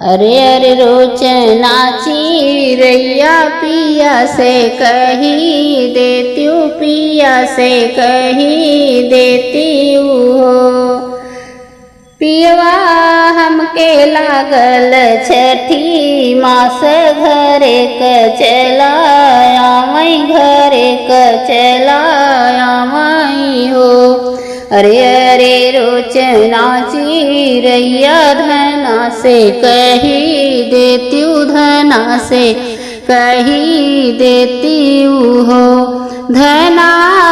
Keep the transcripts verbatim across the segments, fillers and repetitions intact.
अरे अरे रोचना चिरैया, पिया से कही देतिउ, पिया से कही देतिउ हो। पियवा हमके लागल छठी मास, घरे क चला आवई, घरे क चला आवई हो। अरे अरे रोचना चिरैया, धना से कही देतिउ, धना से कही देतिउ हो। धना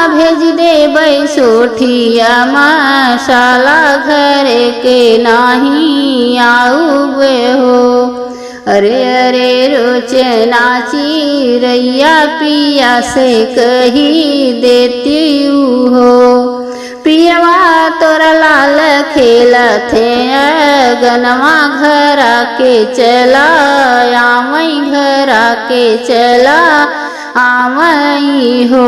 भेज देबै सोठिया मसाला, घरे के नाहीं आउबे हो। अरे अरे रोचना चिरैया, पिया से कही देतिउ हो। पियवा तोर लाल खेलत हे अगनवा, घरा के चला आवई, घरा के चला आवई हो।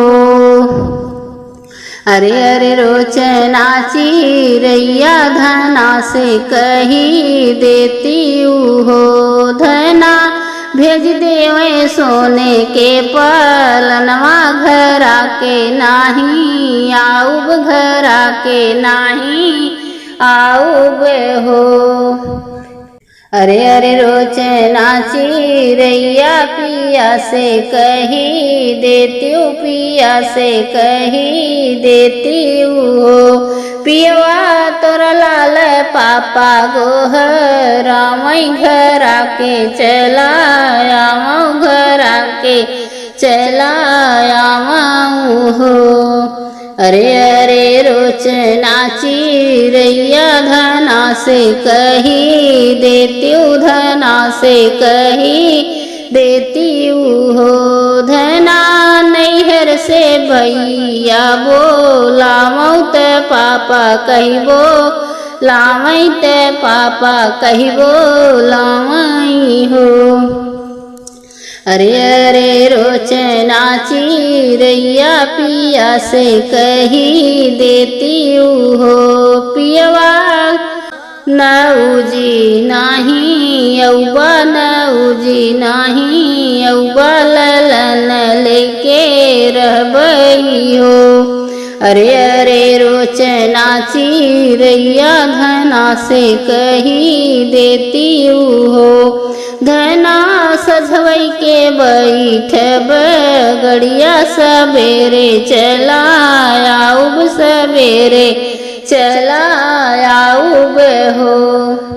अरे अरे रोचना चिरैया, धना से कही देतिउ हो। धना भेज देवै सोने के पलनवा, घरा के नाहीं आउब, घरा के नाहीं आउब हो। अरे अरे रोचना चिरैया, पिया से कही देतिउ, पिया से कही देतिउ हो। पियवा तोर लाल पापा गोहरावई, घरा के चला आवउ, घरा के चला आवउ हो। अरे अरे रोचना चिरैया, धना से कही देतिउ, धना से कही देतिउ हो। धना नैहर से भैया बोलावउ त पापा कहिबो लावई, त पापा कहिबो लावई हो। अरे अरे रोचना चिरैया, पिया से कही देतिउ हो। पियवा नउजी नाहीं अउबा, नउजी नाहीं अउबा, ललन लेके रहबई हो। अरे अरे रोचना चिरैया, धना से कही देतिउ हो। धना सजवई के बैठब, गड़िया सबेरे चला आउब, सबेरे चला आउब हो।